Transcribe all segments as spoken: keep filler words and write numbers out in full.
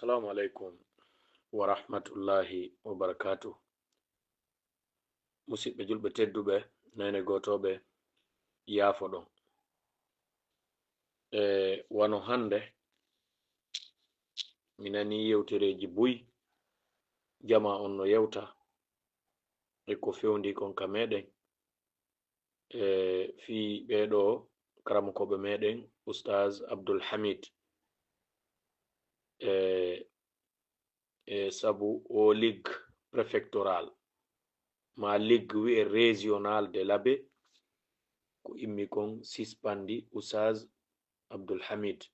Assalamu alaikum wa rahmatullahi wa barakatuh. Musidɓe julɓe tedduɓe, nene gotoɓe, yaafo ɗon. E wano hande, mi nani yewtereji buy, jama on no yewta, e ko fewndi kon ka meɗen, e fii ɓeɗo karamokooɓe meɗen, Ustaz Abdul Hamid. E, e sabu o ligue préfectoral, ma ligue wi'e régional de Labe, ko immi kon sispandi Ustaz Abdul Hamid.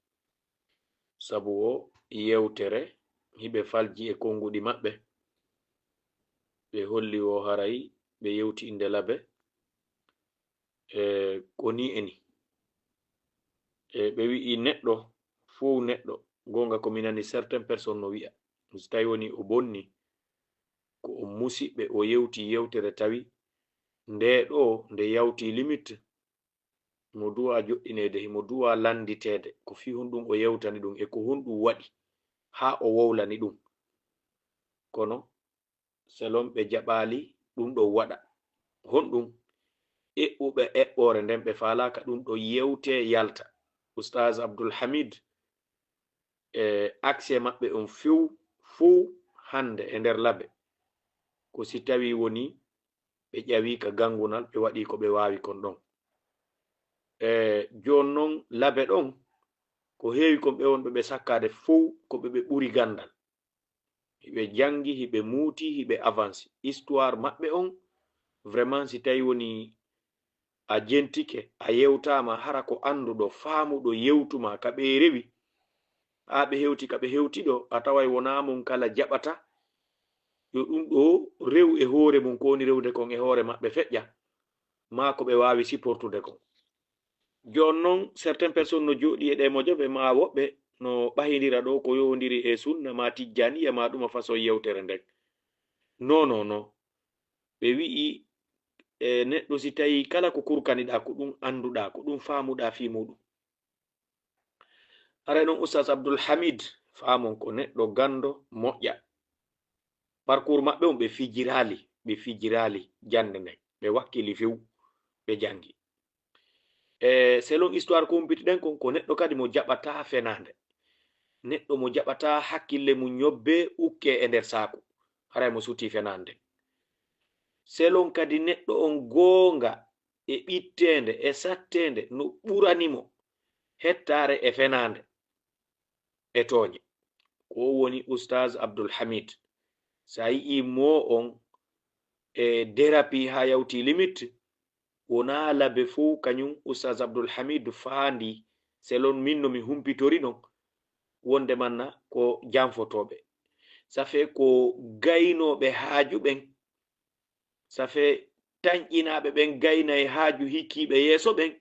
Sabu o yewtere hiɓe falji e konguɗi maɓɓe, ɓe holli o haray ɓe yewti inde Labe. E, ko ni e ni. E, ɓe wi'i neɗɗo, fow neɗɗo, gonga ko mi nani certaines personnes no wi'a, so tawi woni o bonni, ko o musiɓɓe, o yewti yewtere tawi nde ɗo, nde yawti limite, mo duwa joɗɗineede, himo duwa landiteede, ko fii honɗum o yewtani ɗum e ko honɗum waɗi haa o wowlani ɗum. Kono selon ɓe jaɓaali ɗum ɗo waɗa. Honɗum? Eɓɓuɓe eɓɓoore nden ɓe faalaaka ɗum ɗo yewte yalta. Ustaz Abdul Hamid, e accès maɓɓe on few, fow hande e nder Labe, ko si tawi woni ɓe ƴawi ka gangunal, ɓe waɗi ko ɓe waawi kon ɗon. E jooni non Labe ɗon, ko heewi kon ɓe wonɓe ɓe sakkaade fow ko ɓe ɓe ɓuri gandal. Hiɓe jangi, hiɓe muuti, hiɓe avanci. Histoire maɓɓe on, vraiment, si tawi woni a jentike, a yewtama, hara ko anduɗo, faamuɗo yewtuma ka ɓe rewi, haa ɓe hewti ka ɓe hewti ɗo, a taway wona mon kala jaɓata yo ɗum ɗo rew e hoore mum, ko woni rewde kon e hoore maɓɓe feƴƴa, maa ko ɓe waawi supportude kon. Jooni non, certaines personnes no jooɗi e ɗe mojobe, maa woɓɓe no ɓahindira ɗo ko yowondiri e sunna, maa tijjaniya, maa ɗuma façon yewtere nden. Non, non, non. Ɓe wi'i, e, neɗɗo si tawi kala ko kurkaniɗaa, ko ɗum annduɗaa, ko ɗum faamuɗaa fii muɗum. Haray non Ustaz Abdul Hamid, faamon ko neɗɗo ganndo, moƴƴa. Parcours maɓɓe on, ɓe fijiraali, ɓe fijiraali jannde nden. Ɓe wakkili few, ɓe janngi. E selon histoire ko humpiti ɗen kon, ko neɗɗo kadi mo jaɓataa fenaande. Neɗɗo mo jaɓataa hakkille mum ñobbe ukke e nder saaku. Haray mo sutii fenaande. Selon kadi neɗɗo on goonga e ɓitteende e satteende no ɓurani mo hettaare e fenaande e tooñe. Ko o woni Ustaz Abdul Hamid. Sa yi'i mo on e dérapi haa yawti limite, wonaa Labe fow kañum Ustaz Abdul Hamid faandi, selon min no mi humpitori non, wonde manna ko janfotooɓe. Ça fait ko gaynooɓe haaju ɓen, ça fait tanƴinaaɓe ɓen gaynay haaju hikkiiɓe yeeso ɓen,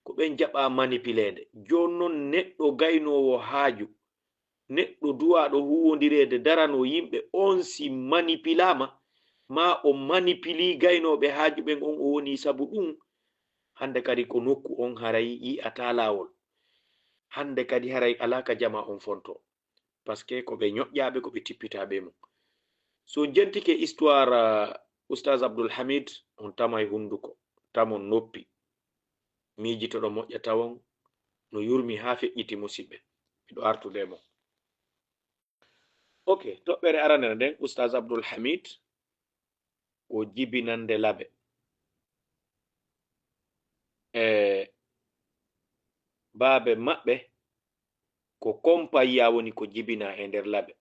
ko ɓen jaɓaa manipileede. Jooni non neɗɗo gaynoowo haaju, neɗɗo duwaaɗo huuwondireede daranoo yimɓe, on si manipilaama, maa o manipilii gaynooɓe haaju ɓen, on o wonii sabu ɗum. Hannde kadi ko nokku on haray yi'ataa laawol. Hannde kadi haray alaa ka jamaa on fontoo. Parce que ko ɓe ñoƴƴaaɓe, ko ɓe tippitaaɓe mum. So on jentike histoire, ah, Ustaz Abdul Hamid, on tamay hunnduko, tamon noppi. Miijitoɗon moƴƴa tawon no yurmi haa feƴƴiti, musiɓɓe. Miɗo artude e mon. Ok, toɓɓere aranere nden, Ustaz Abdul Hamid ko jibinannde Labe. E baabe maɓɓe ko kompayya woni ko jibina e nder Labe.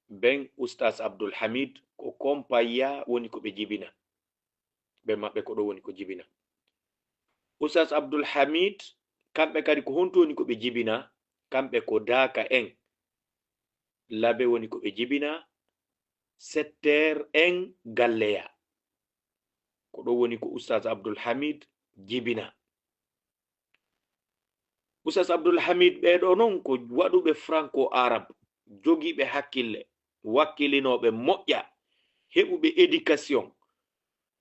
Ben Ustaz Abdul Hamid ko kompayya woni ko ɓe jibina. Ɓe maɓɓe ko ɗo woni ko jibina. Ustaz Abdul Hamid, kamɓe kadi ko honto woni ko ɓe jibina? Kamɓe ko Daaka en, Labe woni ko ɓe jibina, Setter en, Galleya. Ko ɗo woni ko Ustaz Abdul Hamid jibina. Ustaz Abdul Hamid, ɓee ɗoo non ko waɗuɓe franco-arabe, jogiiɓe hakkille, wakkilinooɓe moƴƴa, heɓuɓe éducation.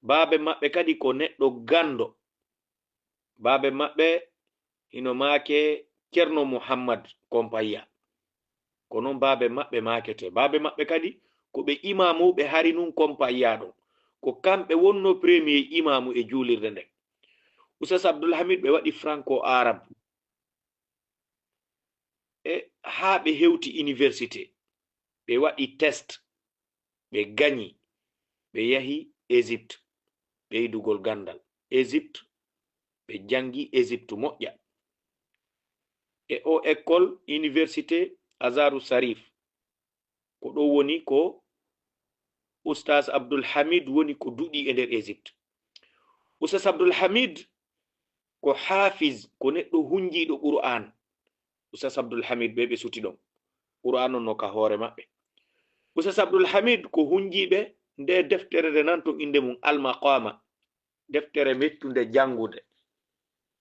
Baabe maɓɓe kadi ko neɗɗo ganndo. Baabe maɓɓe hino maake Ceerno Muhammad Kompayya. Ko noon baabe maɓɓe maakete. Baabe maɓɓe kadi ko ɓe imaamuuɓe hari nun kompayyaa ɗon. Ko kamɓe wonnoo premier imaamu e juulirde nden. Usas Abdul Hamid ɓe waɗi franco arabe. E haa ɓe hewti université, ɓe waɗi test, ɓe gañi, ɓe yahi Égypte, ɓeydugol ganndal. Égypte, ɓe janngi Égypte moƴƴa. E o école, université Azharu Sharif, ko ɗo woni ko Oustaz Abdul Hamid woni ko duɗi e nder Égypte. Oustaz Abdul Hamid ko hafiz, ko neɗɗo hunjiiɗo Qur'an. Oustaz Abdul Hamid ɓe ɓe suti ɗon. Qur'an on no ka hoore maɓɓe. Oustaz Abdul Hamid ko hunjiiɓe nde deftere nde nan ton innde mum Al-Maqama. Deftere mettunde janngude.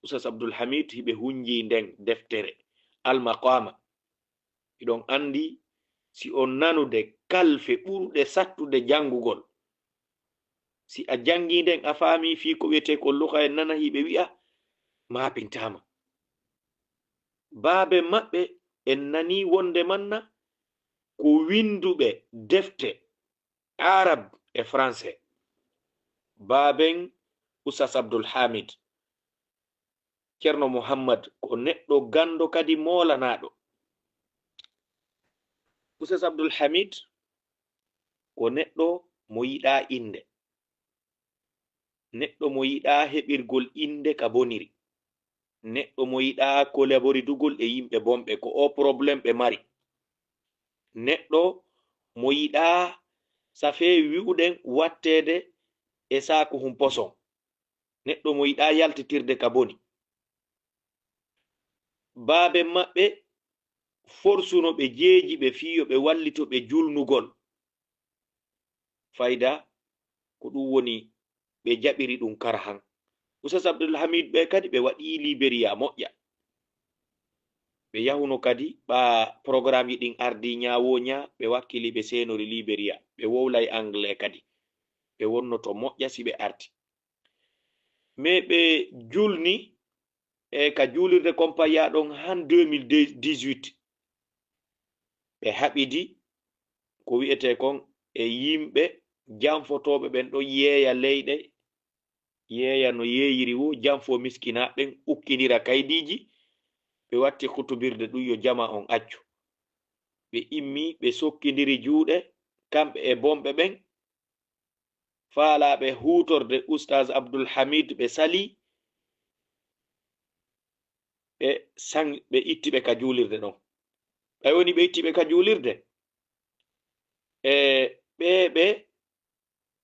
Oustaz Abdul Hamid hiɓe hunjii nden deftere Al-Maqama. Hiɗon anndi, si on nanude kalfe ɓurɗe sattude janngugol, si a janngii nden, a faamii fii ko wi'etee ko luga en nana hiɓe wi'a, maapintaama. Baabe maɓɓe en nanii wonde manna ko winnduɓe defte Arab e Français. Baaben Oustaz Abdul Hamid. Ceerno Muhammad ko neɗɗo ganndo kadi moolanaaɗo. Oustaz Abdul Hamid ko neɗɗo mo yiɗaa innde. Neɗɗo mo yiɗaa heɓirgol innde ka boniri. Neɗɗo mo yiɗaa kolaboridugol e yimɓe bonɓe, ko o problème ɓe mari. Neɗɗo mo yiɗaa safee wi'uɗen watteede e saaku hum poson. Neɗɗo mo yiɗaa yaltitirde ka boni. Baaben maɓɓe forsuno ɓe, jeeji ɓe fii yo ɓe wallito ɓe julnugol. Fayda ko ɗum woni ɓe jaɓiri ɗum karahan. Oustaz Abdul Hamid ɓe kadi ɓe waɗi Liberia moƴƴa. Ɓe yahuno kadi ɓa programmeji ɗin ardii ñaa woo ñaa, ɓe wakkili ɓe seenori Liberia. Ɓe wowlay anglais kadi. Ɓe wonnoto moƴƴa si ɓe arti. Mais ɓe julni e ka juulirde Kompayya ɗon han deux mille dix-huit. Ɓe haɓidi ko wi'etee kon e yimɓe janfotooɓe ɓen ɗon yeeya leyɗe, yeeya no yeeyiri woo, janfoo miskinaaɓe ɓen, ukkindira kaydiiji. Ɓe watti hutubirde ɗum yo jama on accu. Ɓe immi, ɓe sokkindiri juuɗe, kamɓe e bonɓe ɓen, faalaaɓe huutorde Oustaz Abdul Hamid ɓe salii, ɓe san-, ɓe itti ɓe ka juulirde ɗon. Ɓay woni ɓe itti ɓe ka juulirde, e ɓee ɓe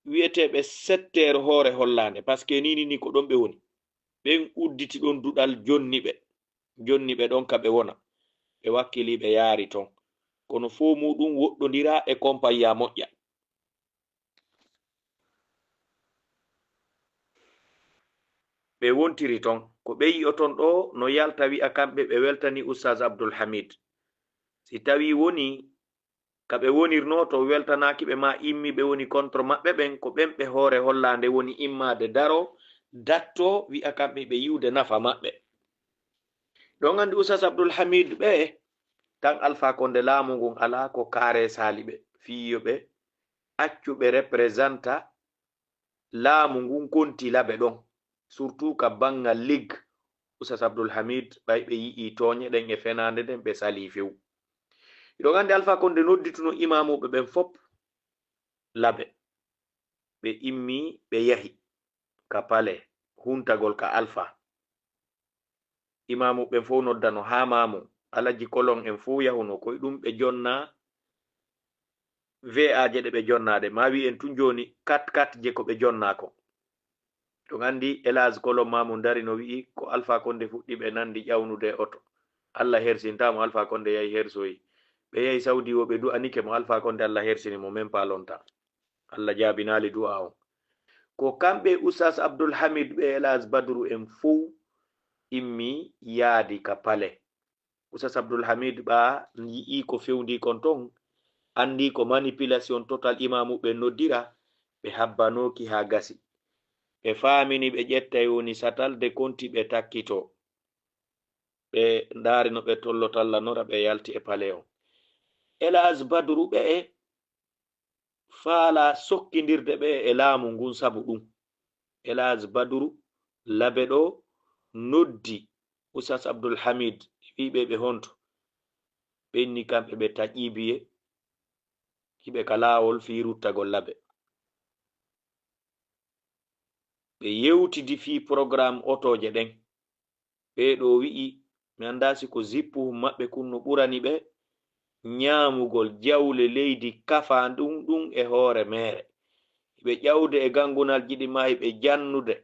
wi'eteeɓe setteer hoore hollaande, parce que nii, nii, nii ko ɗon ɓe woni. Ɓen udditi ɗon duɗal jonni ɓe. Jonni ɓe ɗon ka ɓe wona. Ɓe wakkilii ɓe yaari ton. Kono fow muuɗum woɗɗondiraa e kompayya moƴƴa. Ɓe wontiri ton. Ko ɓe yi'oton ɗoo no yalta wi'a kamɓe ɓe weltanii Oustaz Abdul Hamid. Si tawii wonii ka ɓe wonirnoo to weltanaaki ɓe, maa immi ɓe woni contre maɓɓe ɓen, ko ɓen ɓe hoore hollaande woni immaade daroo, dattoo, wi'a kamɓe ɓe yi'ude nafa maɓɓe. Ɗon anndi Oustaz Abdul Hamid ɓe, tan Alfaa Konde laamu ngun alaa ko kaare saali ɓe, fii yo ɓe accu ɓe représenta laamu ngun konti labe ɗon, surtout ka banngal Ligue, Oustaz Abdul Hamid, ɓay ɓe yi'ii tooñe ɗen e fenaande nden, ɓe salii few. Hiɗon anndi Alfaa Konde noddituno imaamuuɓe ɓen fop labe. Ɓe immii, ɓe yahi ka palais, huntagol ka Alfaa. Imaamu ɓen fow noddano haa maamu, Alaji Kolon en fow yahuno, koy ɗum ɓe jonna V A je ɗe ɓe jonnaa ɗe. Maa wi'en tun jooni kat kat je ko ɓe jonnaa kon. Ɗum anndi Elaaji Kolon maamu darino wi'i ko Alfaa Konde fuɗɗi ɓe nandi ƴawnude oto. Alla hersintaa mo, Alfaa Konde yahi hersoyi. Ɓe yahi Sawdi wo ɓe du'anike mo, Alfaa Konde Alla hersini mo, même pas longtemps. Alla jaabinaali du'a on. Ko kamɓe Oustaz Abdul Hamid ɓe Elaaji Badru en fow immi yaadi ka palais. Oustaz Abdul Hamid ɓa yi'ii ko fewndii kon ton, anndii ko manipulation total imaamu ɓe noddira, ɓe habbanooki haa gasi. Ɓe faamini ɓe ƴettay woni satal de konti ɓe takkitoo. Ɓe ndaari no ɓe tollotallanora, ɓe yalti e palais on. Elhadj Badru ɓe'e faalaa sokkindirde ɓe e laamu ngun, sabu ɗun Elhadj Badru Labe ɗoo noddi Oustaz Abdul Hamid, wi'i ɓe, ɓe honto? Ɓe inni kamɓe ɓe Taƴiibiye, hiɓe ka laawol fii ruttagol Labe. Ɓe yewtidi fii porogaram otooje ɗen. Ɓee ɗoo wi'i, mi anndaa si ko zippuhun maɓɓe kun no ɓurani ɓe ñaamugol jawle leydi kafaa ɗun, ɗun e hoore meere. Hiɓe ƴawde e ganngunalji ɗin maa hiɓe jannude,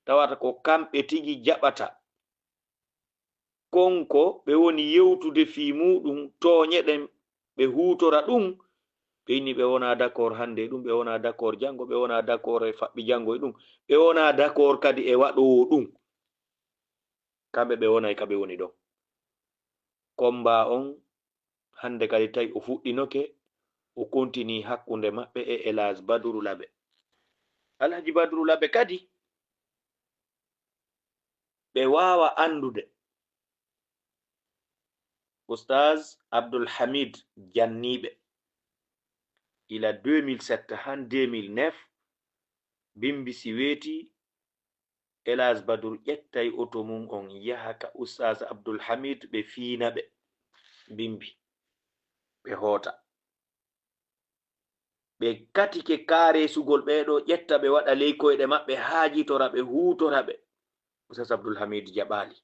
tawata ko kamɓe tigi jaɓata. Kon ko ɓe woni yewtude fii muuɗun, tooñe ɗen, ɓe huutora ɗun. Ɓe inni ɓe wonaa d'accord hannde e ɗun, ɓe wonaa d'accord janngo, ɓe wonaa d'accord e faɓɓi janngo e ɗun, ɓe wonaa d'accord kadi e waɗoowo ɗun. Kamɓe ɓe wonay ka ɓe woni ɗon. Kombaa on hannde kadi tawi o fuɗɗinoke, o kontinii hakkunde maɓɓe e Elhadj Badru Labe. Alhaji Badru Labe kadi, ɓe waawa anndude Oustaz Abdul Hamid janniiɓe ila deux mille sept han deux mille neuf, Bimbi si weetii, Elhadj Badru ƴettay oto mun on yaha ka Oustaz Abdul Hamid, ɓe fiina ɓe Bimbi, ɓe hoota. Ɓe katike kaareesugol ɓee ɗoo, ƴetta ɓe waɗa ley koyɗe maɓɓe, haajitora ɓe, huutora ɓe. Oustaz Abdul Hamid jaɓaali.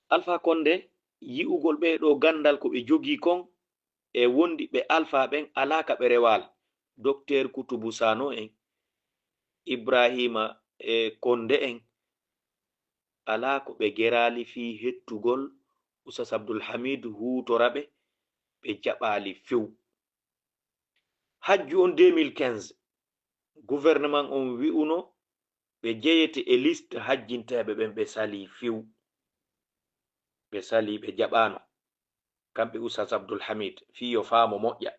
Alfaa Konde, yi'ugol ɓee ɗoo ganndal ko ɓe jogii kon e wondiɓɓe Alfaa ɓen, alaa ka ɓe rewaali. Dokteer Kutubu Sano en, Ibraahiima e Konde en, alaa ko ɓe geraali fii hettugol Oustaz Abdul Hamid, huutora ɓe, ɓe jaɓaali few. Hajju on deux mille quinze, gouvernement on wi'uno ɓe jeyete e liste hajjinteeɓe ɓen, ɓe salii few. Ɓe salii, ɓe jaɓaano, kamɓe Oustaz Abdul Hamid, fii yo faamo moƴƴa.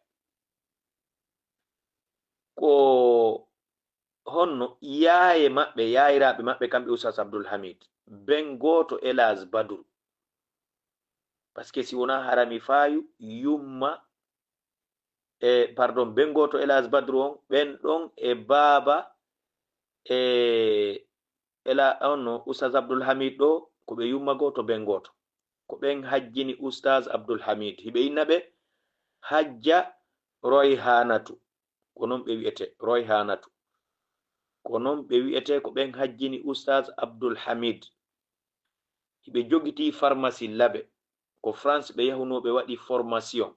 Ko honno yaaye maɓɓe, yaayiraaɓe maɓɓe, kamɓe Oustaz Abdul Hamid, ben gooto Elhadj Badru? Parce que si wonaa hara mi faayu, yumma, e, pardon, ben gooto Elhadj Badru on, ɓen ɗon e baaba, e, Ela-, on no Oustaz Abdul Hamid ɗoo, ko ɓe yumma gooto, ben gooto. Ko ɓen hajjini Oustaz Abdul Hamid. Hiɓe inna ɓe Hajja Royhanatu. Ko non ɓe wi'etee, Royhanatu. Ko non ɓe wi'etee, ko ɓen hajjini Oustaz Abdul Hamid. Hiɓe jogitii pharmacie Labe. Ko France ɓe yahunoo, ɓe waɗi formation.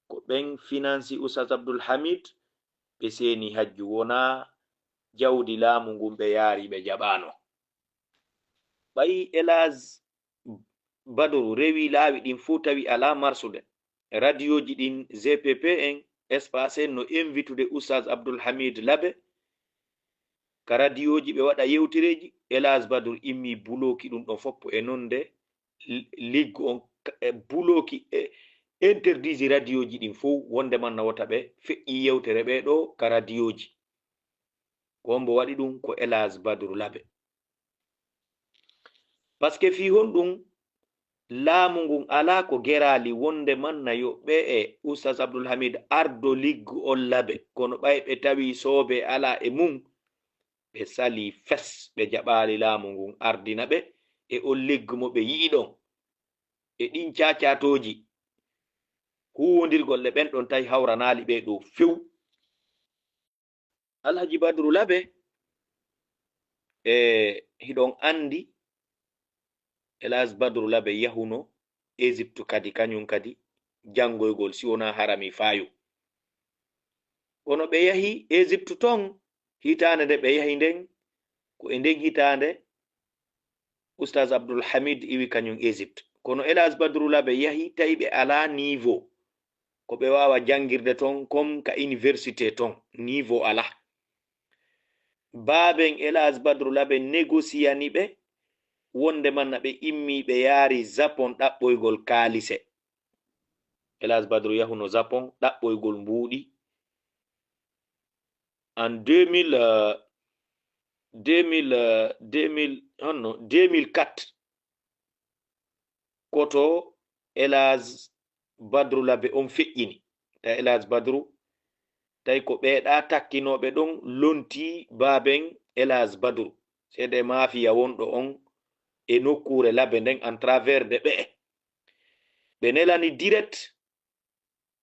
Ko ɓen finansi Oustaz Abdul Hamid, ɓe seeni hajju. Wonaa jawdi laamu ngun ɓe yaari, ɓe jaɓaano. Ɓay Elhadj Badru rewi laawi ɗin fow, tawi alaa marsude. Radiyooji ɗin, G P P en, Espace en, no invitude Oustaz Abdul Hamid Labe ka radiyooji, ɓe waɗa yewtereeji. Elhadj Badru immi bulooki ɗun ɗon fow e nonde li-, liggu on, ka-, e bulooki, e interdisi radiyooji ɗin fow, wonde man na wota ɓe feƴƴi yewtere ɓee ɗoo ka radiyooji. Ko hombo waɗi ɗun? Ko Elhadj Badru Labe. Parce que fii honɗun laamu ngun alaa ko geraali wonde man na yo ɓe e Oustaz Abdul Hamid ardo liggu on Labe, kono ɓay ɓe tawi soobee alaa e mun, ɓe salii fes, ɓe jaɓaali laamu ngun ardina ɓe e on liggu mo ɓe yi'i ɗon, e ɗin caacaatooji. Huuwondirgol e ɓen ɗon tawi hawranaali ɓee ɗoo few. Alhaji Badru Labe, e hiɗon anndi Elhadj Badru Labe yahuno Égypte kadi, kañun kadi janngoygol, si wonaa hara mi faayu. Kono ɓe yahi Égypte ton, hitaande nde ɓe yahi nden, ko e nden hitaande Oustaz Abdul Hamid iwi kañun Égypte. Kono Elhadj Badru Labe yahi, tawi ɓe alaa niveau ko ɓe waawa janngirde ton, comme ka université ton, niveau alaa. Baaben Elhadj Badru Labe négociani ɓe, wonde man na ɓe immii, ɓe yaari Japon ɗaɓɓoygol kaalise. Elhadj Badru yahuno Japon ɗaɓɓoygol mbuuɗi. En deux mille, euh, deux mille, euh, deux mille, honno, deux mille quatre, koto Elhadj Badru Labe on feƴƴini. Tawi Elhadj Badru, tawi ko ɓeeɗa takkinooɓe ɗon lontii baaben Elhadj Badru. Seede maafiya wonɗo on e nokkuure Labe nden, en travers de ɓe'e. Ɓe nelani direct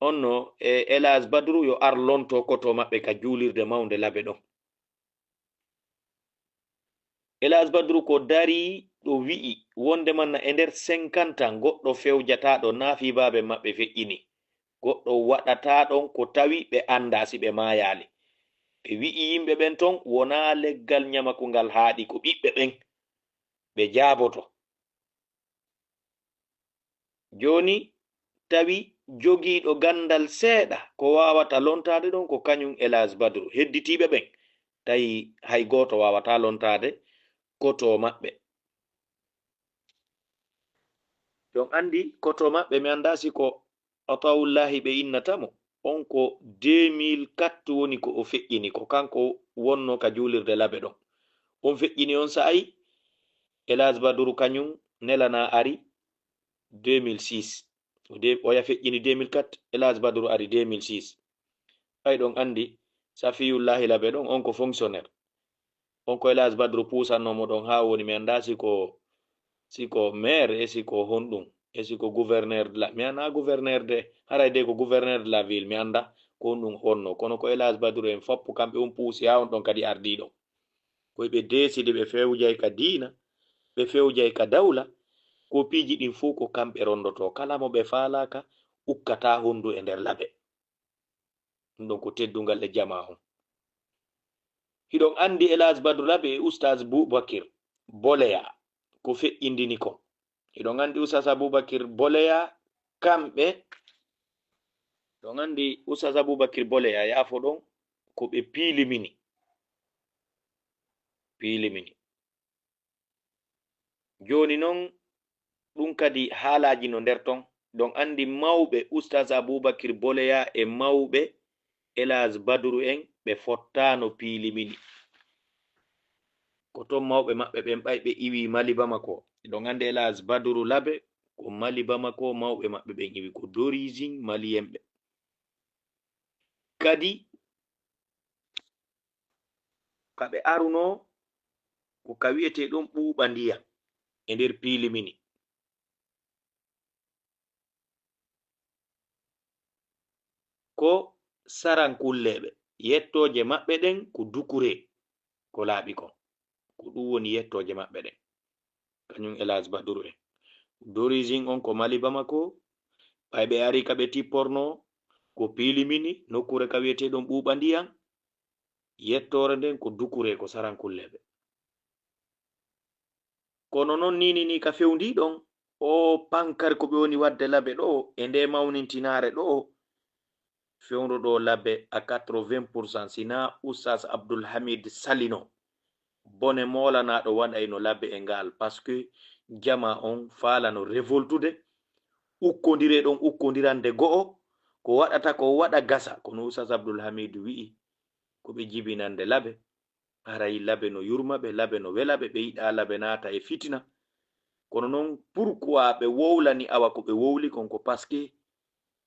on no e Elhadj Badru yo ar lonto koto maɓɓe ka juulirde mawnde Labe ɗon. Elhadj Badru ko darii ɗo wi'i wonde manna e nder cinquante ans goɗɗo fewjataaɗo naafibaaɓe maɓɓe feƴƴini. Goɗɗo waɗataa ɗon ko tawi ɓe anndaa si ɓe maayaali. Ɓe wi'i yimɓe ɓen ton wonaa leggal Ɲamaku ngal haaɗi, ko ɓiɓɓe ɓen ɓe jaaboto. Jooni tawi jogiiɗo ganndal seeɗa ko waawata lontaade ɗon ko kaɲum Elhadj Badru. Hedditiiɓe ɓen tawi hay gooto waawataa lontaade koto maɓɓe. Hiɗon anndi koto maɓɓe, mi anndaa si ko Atawullahi ɓe innata mo. On ko deux mille quatre woni ko o feƴƴini, ko kanko wonno ka juulirde Labe ɗon. On feƴƴini on sa'ay, Elhadj Badru kaɲum nelana ari deux mille six. O de-, oya feƴƴini deux mille quatre, Elhadj Badru ari deux mille six. Ɓay ɗon anndi Safiyullahi Labe ɗon, on ko fonctionnaire. On ko Elhadj Badru puusanno mo ɗon haa woni, mi anndaa si ko, si ko maire e si ko honɗum, e si ko gouverneur de la, mi anndaa gouverneur de, haray de ko gouverneur de la ville, mi anndaa ko honɗum honno. Kono ko Elhadj Badru en foppu kamɓe on puusi haa on ɗon kadi ardii ɗon. Ko ɓe deesidi ɓe fewjay ka diina, ɓe fewjay ka dawla, ko piiji ɗin fow ko kamɓe rondotoo. Kala mo ɓe faalaaka, ukkataa hondu e nder Labe. Ɗum ɗon ko teddungal e jamaa on. Hiɗon anndi Elhadj Badru Labe e Oustaz Boubakir Boleya ko feƴƴindini kon. Hiɗon anndi Oustaz Aboubakir Boleya, kamɓe, hiɗon anndi Oustaz Aboubakir Boleya, yaafo ɗon, ko ɓe piilimini. Piilimini. Jooni non, ɗum kadi haalaaji no nder ton. Ɗon anndi mawɓe Oustaz Aboubakir Boleya e mawɓe Elhadj Badru en, ɓe fottaano piilimini. Ko ton mawɓe maɓɓe ɓen ɓay ɓe iwi Mali Bamako. Ɗon anndi Elhadj Badru Labe ko Mali Bamako mawɓe maɓɓe ɓen iwi, ko d'origine malien ɓe. Kadi ka ɓe arunoo ko ka wi'etee ɗon ɓuuɓa ndiyam e nder piilimini. Ko sarankulleeɓe, yettooje maɓɓe ɗen ko dukure, ko laaɓi kon. Ko ɗum woni yettooje maɓɓe ɗen. Kañum Elhadj Baduru en. D'origine on ko Mali Bamako, ɓay ɓe ari ka ɓe tippornoo, ko piilimini, nokkuure ka wi'etee ɗon ɓuuɓa ndiyam, yettoore nden ko dukure, ko sarankulleeɓe. Kono non nii, nii, nii ka fewndii ɗon, oo pankari ko ɓe woni waɗde Labe ɗoo, e ndee mawnintinaare ɗoo, fewndo ɗoo Labe à quatre-vingts pour cent, si naa Oustaz Abdoul Hamid salino, bone moolanaaɗo waɗayno Labe e ngaal, parce que jamaa on faalano révoltude, ukkondiree ɗon ukkondirande go'o, ko waɗata ko waɗa gasa, kono Oustaz Abdoul Hamid wi'i, ko ɓe jibinande Labe, haray Labe no yurma ɓe, Labe no wela ɓe, ɓe yiɗaa Labe naata e fitina. Kono non, pourquoi ɓe wowlani awa ko ɓe wowli kon? Ko parce que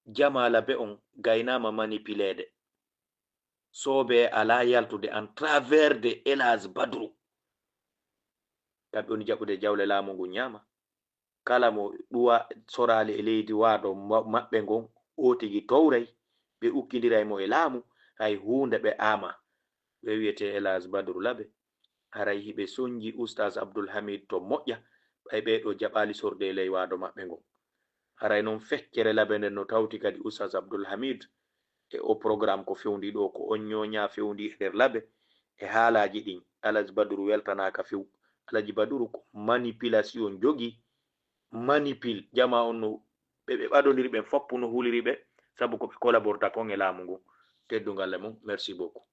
jamaa Labe on gaynaama manipuleede. Soobee alaa yaltude en travers de Elhadj Badru. Kamɓe woni jaɓude jawle laamu ngun ñaama. Kala mo ɗuwa soraali e leydi waado ma-, maɓɓe ngon, oo tigi towray, ɓe ukkindiray mo e laamu, hay huunde ɓe aama. Ɓe wi'etee Elhadj Badru Labe, haray hiɓe sonji Oustaz Abdoul Hamid to moƴƴa, ɓay ɓee ɗoo jaɓaali sorde e ley waado maɓɓe ngon. Haray non feccere Labe nden no tawti kadi Oustaz Abdoul Hamid e o programme ko fewndii ɗoo, ko on ñooñaa fewndii e nder Labe e haalaaji ɗin. Elhadj Badru weltanaaka few. Elhadj Badru ko manipulation jogii, manipule. Jamaa on no ɓe, ɓe ɓadondiri ɓen foppu no huliri ɓe, sabu ko ɓe collaborta kon e laamu ngun. Teddungal e mum. Merci beaucoup.